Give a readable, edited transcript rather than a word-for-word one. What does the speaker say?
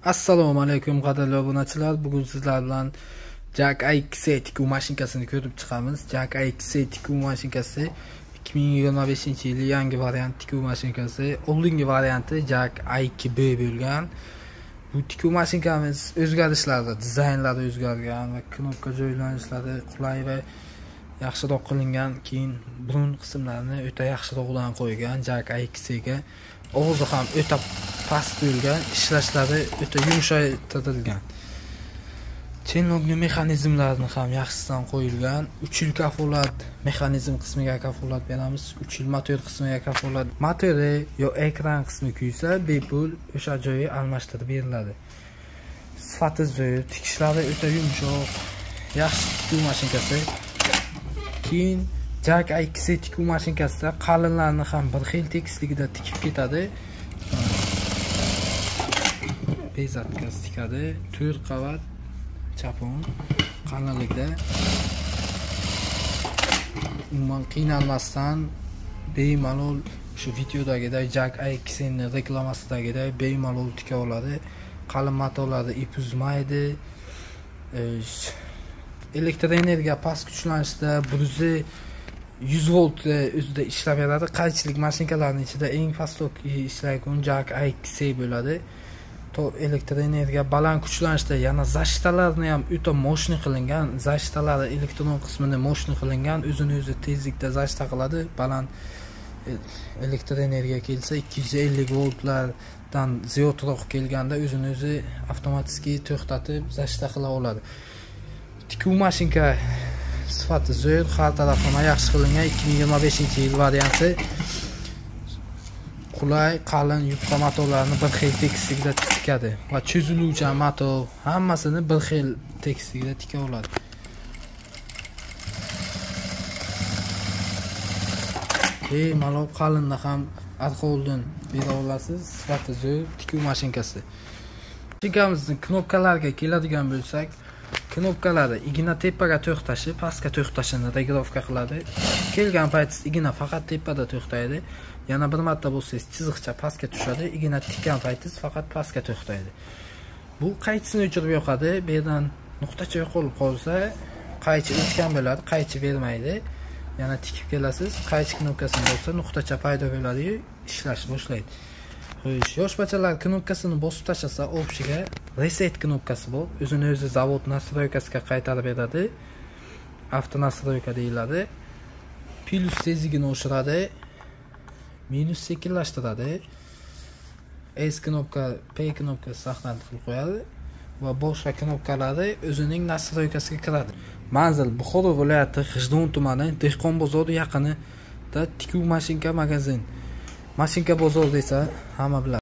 Assalomu alaykum qadrli obunachilar. Bugun sizlar bilan JAC A2C tikuv mashinkasini ko'rib chiqamiz. JAC A2C tikuv mashinkasi 2025-yili yangi variant tikuv mashinkasi. Oldingi varianti JAC A2B bo'lgan. Bu tikuv mashinkamiz o'zgarishlarda, dizaynlari o'zgargan va knopka joylanishlari qulay va yaxshiroq qilingan. Keyin burun qismlarini o'ta yaxshiroqdan qo'ygan JAC A2C ga. Og'zi ham o'ta past bo'lgan, ishlashlari o'ta yumshaytirilgan. Chenlogni mexanizmlarini ham yaxshisidan qo'yilgan. 3 yil kafolat mexanizm qismiga kafolat beramiz, 3 yil motor qismiga kafolat. Motori yo ekran qismi kuysa, bepul o'sha joyi almashtirib beriladi. Sifati zo'r, tikishlari o'ta yumshoq, yaxshi tikuv mashinkasi. Keyin JAC A2C tikuv mashinkasida qalinlarni ham bir xil tekisligida tikib ketadi. Bezatkasi tikadi, 4 qavat chapon qalinlikda. Umuman qiynalmasdan bemalol shu videodagiday JAC A2C ning reklamasidagidek bemalol tika oladi. Qalin matolarni ip uzmaydi. Elektr energiya past kuchlanishda 100 volt o'zida ishlab beradi. Qaychilik mashinkalarning ichida eng past tok ishlaydigan JAC A2C bo'ladi. To elektr energiya baland kuchlanishda yana zashitalarni ham o'ta moshni qilingan, zashitalari elektron qismini moshni qilingan, o'zini o'zi tezlikda zashita qiladi. Baland elektr energiya kelsa 250 voltlardan ziyodroq kelganda o'zini o'zi avtomatik to'xtatib zashita qila oladi. Tikuv mashinka sifati zo'r, har taraflama yaxshi qilingan. 2025-yil varianti. Qulay, qalin yupqa matolarni bir xil tekislikda tikadi va cho'ziluvchan mato hammasini bir xil tekislikda tika oladi. Bemalol qalinni ham arqa oldin bera olasiz. Sifati zo'r tikuv mashinkasi. Mashinkamizning knopkalariga keladigan bo'lsak, knopkalari igna tepaga to'xtashi, pastga to'xtashini regirovka qiladi. Kelgan paytingiz igna faqat tepada to'xtaydi. Yana bir marta bo'lsangiz chiziqcha pastga tushadi. Igna tikkan paytingiz faqat pastga to'xtaydi. Bu qaychisini o'chirib yoqadi. Bu yerdan nuqtacha yo'qolib qolsa, qaychi o'chgan bo'ladi, qaychi bermaydi. Yana tikib kelasiz, qaychi knopkasini bossa nuqtacha paydo bo'ladi-yu, ishlash boshlaydi. Xo'sh, yosh bachalar knopkasini bosib tashlasa, obshiga reset knopkasi bor. O'zini o'zi zavod nastroykasiga qaytarib beradi. Avto nastroyka deyiladi. Plus tezligini oshiradi, minus sekinlashtiradi. S knopka, P knopkasi saqlanib qilib qo'yadi va boshqa knopkalari o'zining nastroykasiga kiradi. Manzil Buxoro viloyati G'ijduvon tumani Dehqon bozori yaqinida tikuv mashinka magazin. Mashinka bozor desa hamma biladi.